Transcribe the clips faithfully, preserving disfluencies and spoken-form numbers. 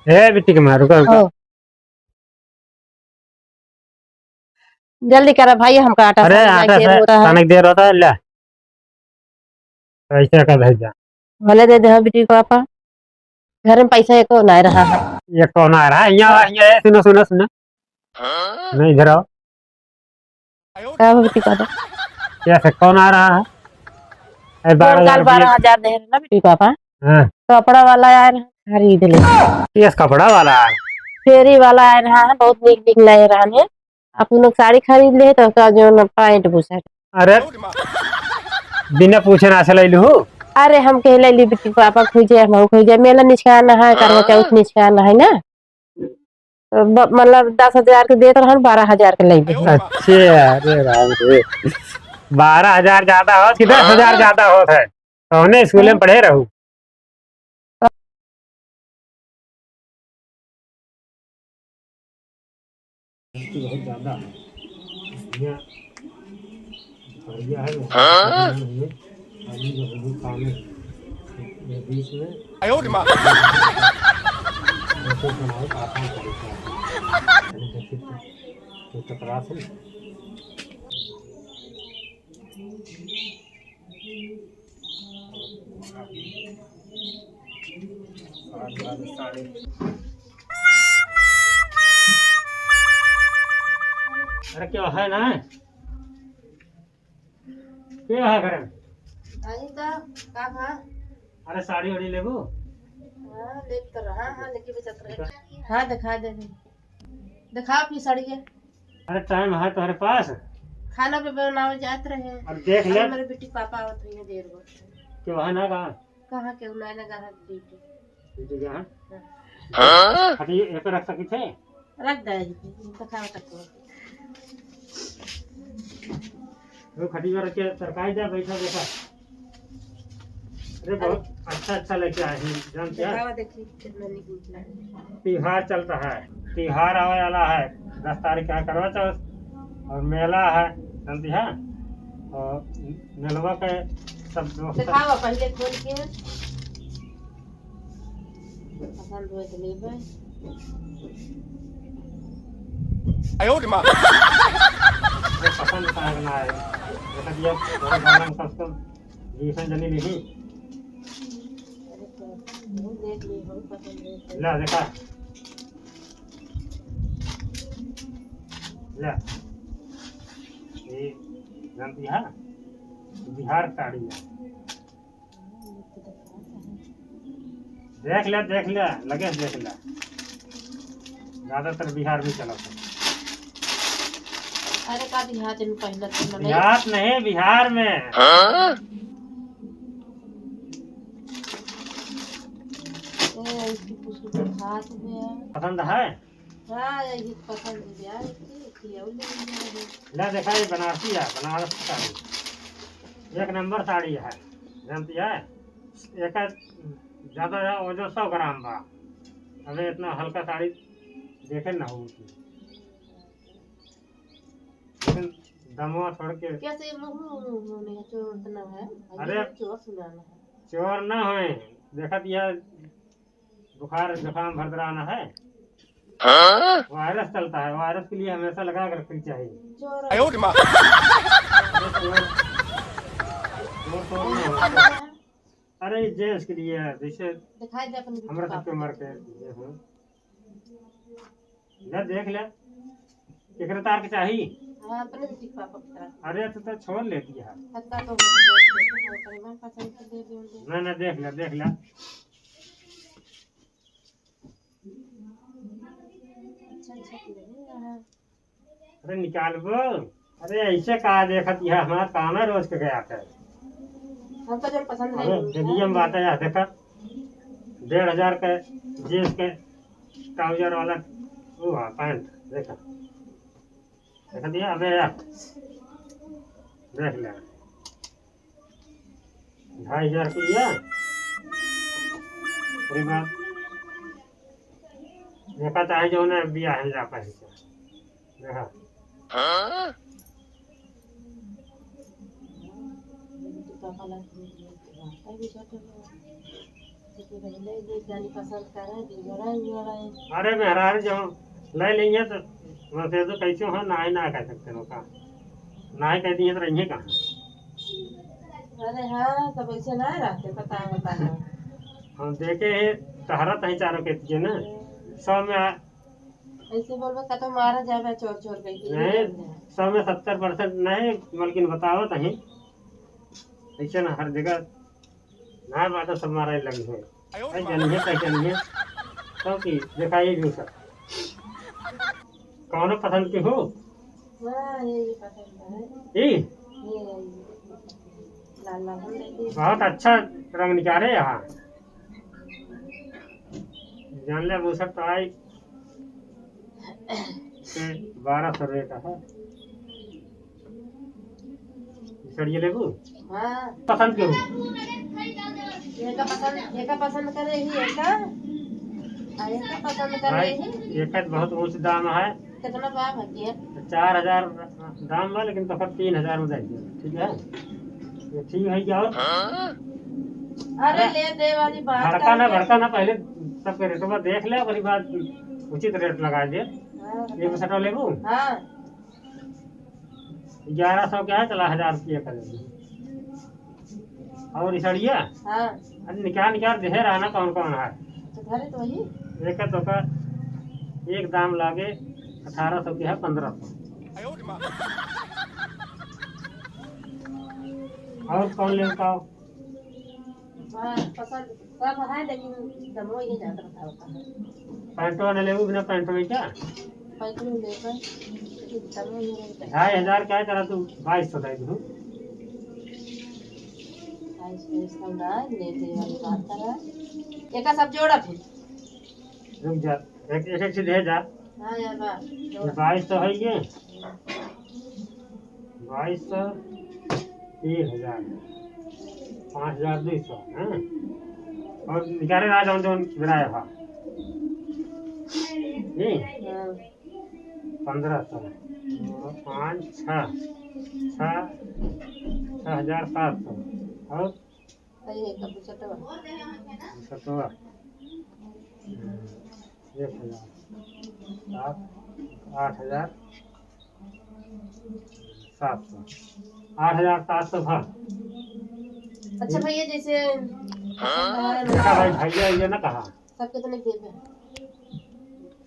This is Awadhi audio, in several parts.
ए बिट्टी के माँ, रुका, रुका। ओ। जल्दी करा भाई, हमका आटा अरे, साने जाए आटा देर से होता है। साने के देर होता है, ले। पैसा का भेजा। भले दे दे, हाँ, बिट्टी पापा। घर में पैसा एको ना रहा है। एको ना रहा है। यहाँ, यहाँ, ए, सुनो, सुनो, सुनो। नहीं, इधर आओ। का हो बिट्टी पापा? कैसे, कौन आ रहा है? ए, कौन बारह हजार काल रुपये। बारह हजार दे रहे ना बिट्टी पापा? हाँ। कपड़ा वाला आए रहा, खरीद ले। केस कपड़ा वाला आए? फेरी वाला आए रहा है, बहुत नीक नीक नए रहा है। आप लोग साड़ी खरीद ले तो का जो न पैंट बुशर्ट। अरे, बिना पूछे ना से लैलू हो? अरे, हम कहे लैली बिट्टी पापा खोजे, हम खोजे, मेला निचकाना है, करवा चौथ निचकाना है ना। ब-, मतलब दस हजार के देत रहन, बारह हजार के लैली। अच्छा, अरे राम रे, बारह हजार ज्यादा होत कि दस हजार ज्यादा होत है? कौने स्कूल में पढ़े रहू? बहुत ज्यादा है। यहाँ बढ़िया है, हाँ? आलू जो है, वो काम है। ये बीच में आयो रे माँ। ऐसे बनाओ, आसान तरीका है। अभी देखिए तो, तो टकरा से। अरे, क्या है ना? क्या है घर में? आई तो, का भा? अरे, साड़ी वाड़ी लेबू? हाँ, ले तो रहा, हाँ, लेके बेचत रहे। हाँ, दिखा दे दे। दिखा अपनी साड़ी के। अरे, टाइम है तुम्हारे पास? खाना पे बनावे जात रहे। अब देख ले। हमारे बेटी पापा आवत हुई है देर को। क्यों है ना कहाँ? कहाँ के उन्हें ना कहाँ ड्यूटी। ड्यूटी कहाँ? हाँ। हाँ? अभी एक रख सकी थे? रख दे, तो खाओ तक को। वो खटिया रख के तरकारी दे, बैठा, बैठा। अरे, बहुत अच्छा, अच्छा लेके आए हैं, जानते हैं? दिखावा, देखी, कितना नीक निकला है। त्योहार चलता है, त्योहार आवे वाला है, दस तारीख का करवा चौथ और मेला है, जानती है? और मेलवा के सब दोस्त दिखावा पहले खोल के। पसंद होए तो लेबे। आयो रे माँ। ये पसंद काहे ना आए? देखा दिया, थोड़ा गाना में custom दूसरा जनी नहीं। अरे तो, वो देख ली, बहुत पसंद है। ला, देखा। ला। ये जानती है? बिहार साड़ी है। देख ले, देख ले, लगे देख ले। ज्यादातर बिहार में चलत है। अरे का देहात में पहले तो नहीं। देहात नहीं, बिहार में। हाँ? ए, इसकी कुछ देहात में। पसंद है? हाँ, यही पसंद है यार, इसकी, इसकी और ले लिया है। ले देखा, ये बनारसी है, बनारस की साड़ी। एक नंबर साड़ी है, जानती है? एक ज्यादा वजन सौ ग्राम बा। अबे इतना हल्का साड़ी देखे ना हो। लेकिन दमवा छोड़ के कैसे मुंह, मुंह, मुंह में चोर इतना है? अरे। चोर सुनाना है। चोर ना होए, देखत यह बुखार जुकाम भरदराना है। हाँ? वायरस चलता है, वायरस के लिए हमेशा लगा के रखनी चाहिए। चोर। आयो रे माँ। अरे चोर, चोर, चोर ना हो। अरे जेंट्स के लिए है, जैसे दिखाई दे अपनी हमरा सबके उम्र के ये हो। ले देख ले, केकरे तार के चाही? हाँ, अपने भी टिकवा पकड़ा। अरे, तू तो छोड़ लेती है। पता तो हो गया, मन पसंद के दे दे। ना, ना, देख ले, देख ले। अच्छा, अच्छा, तो नहीं रहा। अरे, निकालबो। अरे, ऐसे का देखत, यह हमार काम है, रोज के गया था। हमको जो पसंद अरे, नहीं। बेगियम बात है, यह देखा, डेढ़ हजार के जींस के ट्राउजर वाला वो है पैंट, देखा। देखा दिया? अबे यार, देख ले। ढाई हजार के लिया। पूरी बात। देखा चाहे जो ना बिया है जा पैसे। देखा। हाँ? लेकिन पहले ही जानी पसंद करे, बिगड़े, बिगड़े। अरे मेहरारू, जब ले लेंगे तो बस ये तो कैसे हो, ना ही ना कह सकते हो का, ना ही कह दिए तो रहिए कहाँ। अरे हाँ, तब ऐसे ना रहते, पता है, पता है। हम देखे हैं, तहरा तही चारों के दिए ना, सौ में आ- ऐसे बोलबे, कतो मारा जाबे, चोर, चोर कह के नहीं, निकल जाए। सौ में सत्तर परसेंट नहीं, बल्कि बताओ तही, ऐसे ना हर जगह ना, बात सब मारा लगी है। आयो भाई, रे माँ। जानिए, पहचानिए। तो की, देखा ये जो सब। कौनो पसंद के हो? हाँ, ये भी पसंद है। ई? ये, ये। लाल, लाल, हम लेंगे। बहुत अच्छा रंग निकाले यहाँ। जान ले, वो सब तो आई। से बारह सौ रेट है। सड़िए लेबू? हाँ। पसंद करू? एका पसंद, एका पसंद करे ही एका, आ एका पसंद करे भाई, ही। एका बहुत ऊंच दाम है। कितना बा भैया? चार हजार दाम बा, लेकिन तो तीन हजार में दे दियो, ठीक है? ये ठीक है क्या? और अरे, अरे, ले दे वाली बात भड़का ना, करके। भड़का ना, पहले सबके रेटवा देख ले, ओकरी बाद उचित रेट लगा दे। हाँ। ये बुशर्टवा लेबू? हाँ। ग्यारह सौ के है, चला हजार रुपया कर दे। और ई सड़िया? हाँ। अरे निकाल, निकाल, देहे रहा ना कौन कौन है। तो घरे तो वही। एक तो का एक दाम लागे अठारह सौ के है, पन्द्रह सौ। और कौन लेता हो? हाँ, पसंद सब है, लेकिन दमो ये ज्यादा बताओ का है। पैंटवा न लेबू बिना पैंटवा क्या? पैंटवा लेकर, लेकिन दमो ये नहीं बताओ। ढाई हजार का है, चला तू बाईस सौ दे दू। बाईस सौ, बाईस सौ ना, ले दे वाली बात करा। एका सब जोड़ा फिर। रुक जा, एक, एक, एक चीज है जा। हाँ, यार, बा, जोड़ा। बाईस सौ है ये। बाईस सौ, तीन हजार, पाँच हजार दो सौ, हाँ? और बेचारे ना जौन जौन बनाए हुआ। नहीं? हाँ। पन्द्रह सौ, पाँच, छः, छः, छः हजार सात सौ। और अरे, एक बुशर्टवा। बुशर्टवा। एक हजार। सात, आठ हजार सात सौ। आठ हजार सात सौ भा। अच्छा भैया, जैसे हाँ? बेटा भाई, भैया, ये ना कहा। सब कितने के देबे?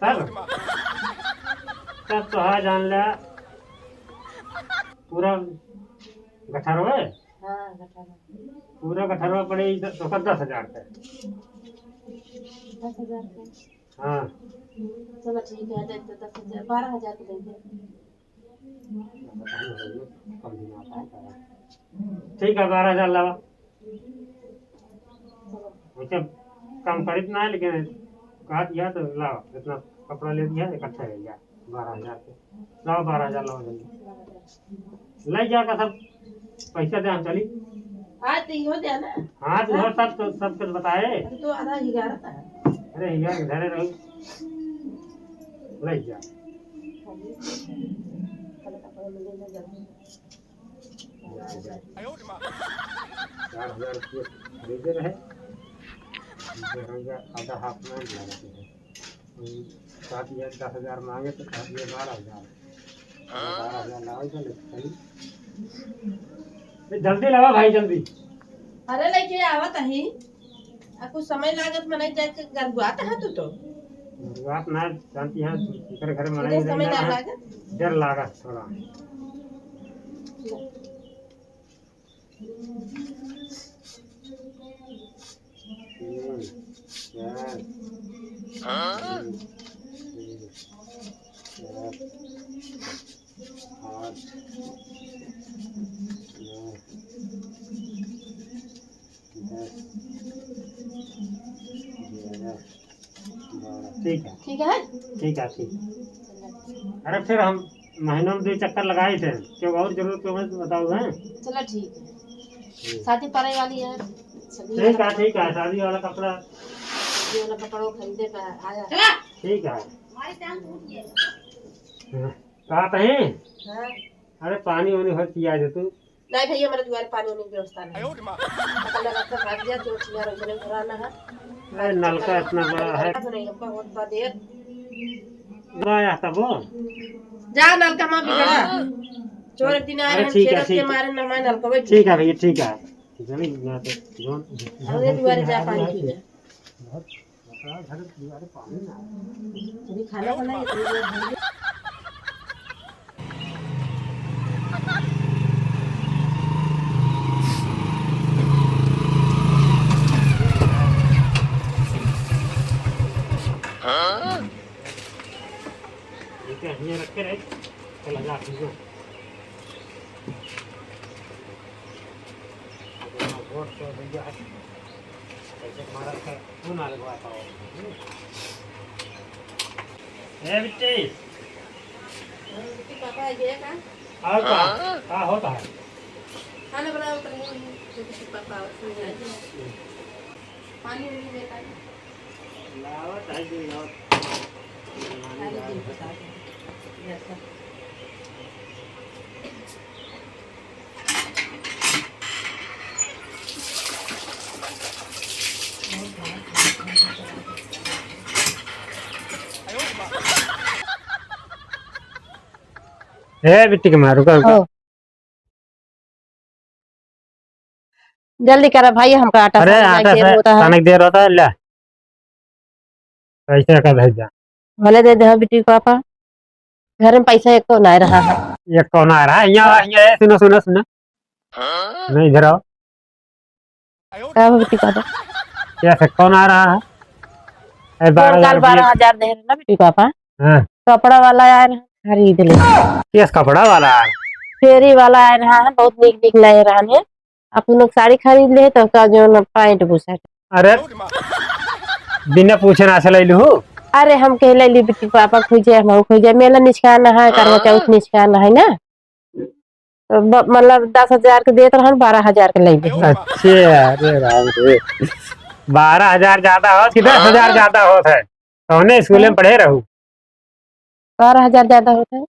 सब? सब तो है, जान ले। पूरा गठरवे? हाँ, गठरवा। पूरा गठरवा पड़े ई द-, तोका दस हजार के। दस हजार के? हाँ। चलो ठीक है, दे दो दस हजार, बारह हजार के दे दे। ठीक है, बारह हजार लावा। चलो। वैसे कम करीब ना है, लेकिन कहा दिया तो लावा, इतना कपड़ा ले दिया, इकट्ठा ले लिया। बारह हजार के। लाओ, बारह हजार लाओ जल्दी। ले जा का सब पैसा दे, हम चली। आज तो इहो दे ना। हाँ, तो हाँ? इहो सब, सब, सब कुछ बताए। अरे, तो आधा ग्यारह का है। अरे, ग्यारह के धरे रहो। ले जा। चार हजार रुपये खरीदे रहे, दो हजार आधा हाथ में लगा के है। वही सात हजार, दस हजार मांगे तो कहा दिए बारह हजार। बारह हजार लाओ तो ले चली। ए, जल्दी लावा भाई, जल्दी। अरे, लेके आवत ही। आ, कुछ समय लागत, मने जाके गरुआत है तू तो। गरुआत ना जानती है, इधर घर में इधर नहीं समय ना रहना है। लागत। डर लागत थोड़ा। तीन, चार, हाँ? तीन, तीन, चार, आठ, नौ, दस, ग्यारह, बारह। ठीक है। ठीक है? ठीक है, ठीक। अरे फिर हम महीनों में दो चक्कर लगाए थे, क्यों और जरूरत क्यों है तो बताओ, हैं? चलो ठीक है। हम्म। शादी पड़े वाली है, सभी ठीक है, ठीक है, शादी वाला कपड़ा। ये वाला कपड़ा वो खरीदे का आया। ठीक है। हमारे टांग टूट गया। हाँ, कहा तही? हाँ। अरे पानी वानी भर पिया दे तू। नहीं भैया, हमारे दुआरे पानी वानी की व्यवस्था नहीं। आयो रे माँ। पता लगा तो भाग गया, जो छिया रंग में भराना है। अरे नलका इतना बड़ा है। बहुत बा देर। बड़ा है तब वो। जा नलका माँ बिगड़ा। चोर एक दिन आए अरे हैं, ठीक है, चेरस के ठीक है। मारे न मारे नलका बैठ। ठीक है भैया, ठीक है। ठीक है, नहीं, मैं तो जोन, अरे दुआरे जा पानी पी ले। अभी खाना बनाए, इतनी देर हो गई। ये क्या हियाँ रखे रहे? चला जा, पीछे। वोट तो भैया है। कैसे तुम्हारा है? तू ना लगवा पाओ। ए बिट्टी। बिट्टी पापा आ गया का? और का? का होता है? खाना बनाओ तो नहीं, बिट्टी पापा और सुन जाए। पानी उनी लेता है। लावत है जी, लावत। अरे जी, बता दो। जैसा। ए, बिट्टी के मारू का, का? ओ। जल्दी करा भाई, हमका आटा अरे, सानना आटा देर से होता है। सानक देर होता है, ले। पैसा का भेज जा। भले दे दे, बिट्टी पापा। घर में पैसा एको ना रहा है। एको ना रहा है। यहाँ, यहाँ, ए, सुनो, सुनो, सुनो। नहीं, इधर आओ। का हो बिट्टी पापा? कैसे, कौन आ रहा है? ए, कौन बारह हजार काल रुपये। बारह हजार दे रहे ना बिट्टी पापा? हाँ। कपड़ा वाला आए रहा, खरीद ले। केस कपड़ा वाला आए? फेरी वाला आए रहा है, बहुत नीक नीक लाए रहा है। अपन लोग साड़ी खरीद ले तो का जो न पैंट बुशर्ट। अरे, बिना पूछे ना से लैलू? अरे, हम कह लैली बिट्टी पापा खोजे, हम खोजे, मेला निचकाना है, करवा चौथ निचकाना है ना। तो ब-, मतलब दस हजार के देत रहन, बारह हजार के ले गए। अच्छा, अरे राम रे, बारह हजार ज्यादा होत कि दस हजार ज्यादा होत है? कौने स्कूल में हाँ। पढ़े रहू? बारह हजार ज्यादा होत है।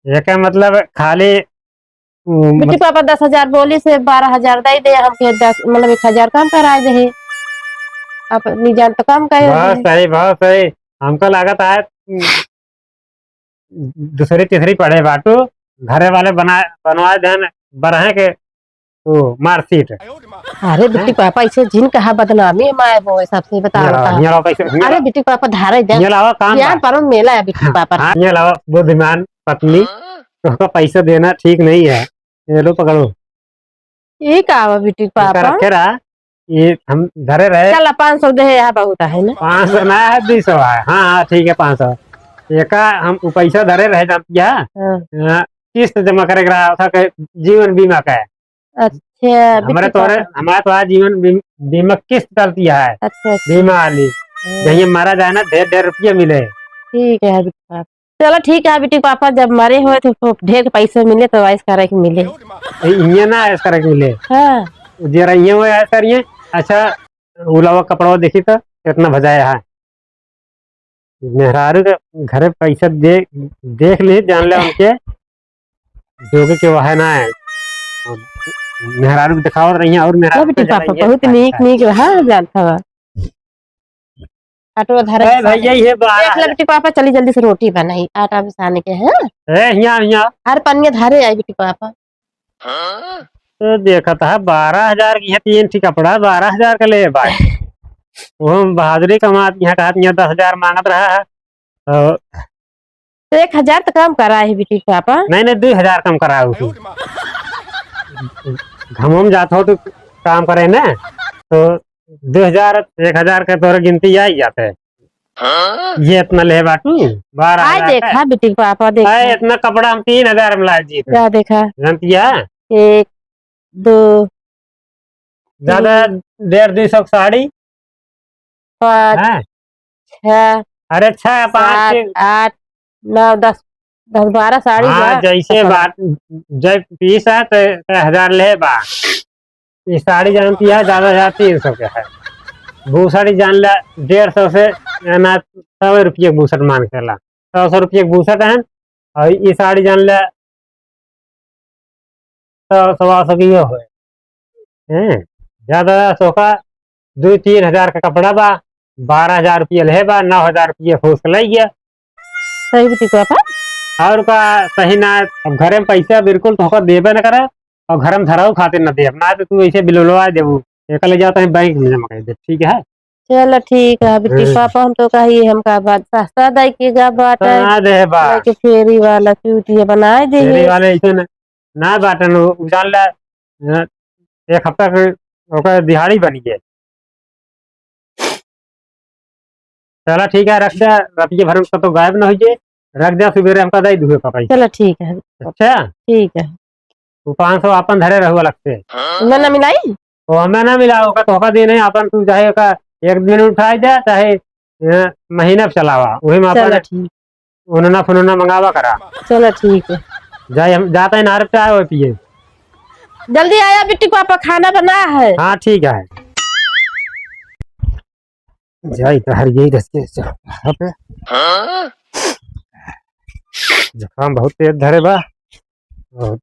एकर मतलब खाली, उ, बिट्टी मत- पापा दस हजार बोली से बारह हजार दे दे, हमके दस, मतलब एक हजार कम करा दे। अपनी जान तो कम कहे बहुत दे। सही, बहुत सही। हमको लागत है, उ, दूसरी तीसरी पढ़े बाटू, घरे वाले बना, बनवा देन बरहे के तू मार्कशीट। अरे बिट्टी हैं? पापा, ऐसे जिन कहा बदनामी माए वो सबसे बता हियाँ लावा, रहा। हियाँ लावा पैसे, हियाँ अरे लावा। बिट्टी पापा धारे जा। हियाँ लावा, काम यार बा। परम मेला है बिट्टी हाँ, पापा। हाँ, हियाँ लावा, बुद्धिमान पत्नी, तोहका पैसा देना ठीक नहीं है। ये लो पकड़ो। ये का बा बिट्टी एका पापा? रखे रहा, ये हम धरे रहे। चल, पाँच सौ दे, यहाँ बहुत है ना। पाँच सौ ना है, दुई सौ है। हाँ, हाँ, ठीक है, पाँच सौ। एका हम उ पैसा धरे रहे, जानती है? हाँ। हाँ, किस्त जमा करे के रहा था के जीवन बीमा का। अच्छा, हमारे बिट्टी तोरे, पापा। हमारे तो आज जीवन बीम-, बीमा किस्त चलती है। अच्छा, अच्छा। बीमा वाली। हाँ। जहिया मारा जाए ना, ढेर, ढेर रुपया मिले। ठीक है, बिट्टी पापा। चलो ठीक है, बिट्टी पापा जब मरे हुए तो खूब ढेर के पैसे मिले तो ऐश करे के मिले। ए, इये ना ऐश करे के मिले। हाँ। जरा इये वो ऐश करिए। अच्छा, उलावा कपड़वा देखी तो कितना भजाया है। मेहरारू के घरे पैसा दे, देख ली, जान ले उनके जोगे के वह ना है। मेहरारू के दिखावत रही है और मेहरारू वो बिट्टी के पापा जरा ये बहुत नीक, नीक रहा, जानता बा। आटो धरे ए के भैया, सारे। ये बारह देख ले बिट्टी पापा, चली जल्दी से रोटी बनाई, आटा भी सान के, हैं? ए, हियाँ, हियाँ। अरे पनिया धरे आई बिट्टी पापा। तो देखत है, बारह हजार की है, तीन ठी कपड़ा, बारह हजार का ले भाई। वो हम बहादुरी कमात यहाँ कहत, यहाँ दस हजार मांगत रहा है। तो तो एक हजार तो कम करा है बिट्टी पापा। नहीं, नहीं, दुई हजार कम करा उसी। घमम जात हो तो काम करे ना, तो दुई हजार, एक हजार के तोरे गिनती आई जाते। ये इतना ले बाटू, बारह हजार आय देखा का। बिट्टी पापा, देखा। आय इतना कपड़ा हम तीन हजार में लाए जी थे। क्या देखा? जानती है? एक, दो, ज्यादा तीन। डेढ़ दुई सौ की साड़ी। पाँच, हैं? छह, अरे छह, पाँच, सात, छह। आठ, नौ, दस, दस बारह साड़ी हाँ, बा। जैसे कपड़ा। बात, जय पीस है तो, तो हजार ले बा। ये साड़ी जानती है, ज्यादा से ज्यादा तीन सौ के है। बुशर्ट जान ला, डेढ़ सौ से, ना, सौ रुपये बुशर्ट मान के ला। सौ, सौ रुपये बुशर्ट है, और ये साड़ी जान ला, सौ, सवा सौ की हो है। हैं? ज्यादा सौ का दो तीन हजार का कपड़ा बा। बारह हजार रुपया लेहे बा, नौ हजार रुपया खोस के लइ गया। सही बिट्टी पापा। और का सही ना, अब घरे में पैसा बिल्कुल तोहका देबे न करे और घर में धराऊ खातिर न दे, ना तो तू ऐसे बिलवा देबू, एक ले जाता है बैंक में जमा कर दे, ठीक है? चलो ठीक है बिट्टी हम्म। पापा, हम तो कही हमका बात सस्ता दाई के गा बाटे। ना दे बा। दाई के फेरी वाला चूतिया बनाए दे। फेरी वाले ऐसे न, ना बाटन, उ जान ले, अ, एक हफ्ता के ओकर दिहाड़ी बन गए। चला ठीक है, रख दे, रतिये भर में तो गायब न होइए, रख दे, सुबेरे हमका दे दुहे का पैसा। चलो ठीक है। अच्छा? ठीक है। वो पाँच सौ आपन धरे रहू अलग से। मैं ना मिलाई? वो हमें ना मिला, ओका तोहका दे नहीं, आपन तू चाहे ओका एक दिन उठाई दे, चाहे, अ, महीना पे चलावा, वही में चलो आपन ठीक। उन्होंने फुनौना मंगावा करा। चलो ठीक है। जाए, हम जाता है नार पे चाय वाय पिए। जल्दी आया बिट्टी पापा, खाना बना है। हाँ ठीक है। जाई तो हर यही रस्ते से यहाँ पे। जुकाम बहुत तेज धरे बा। बहुत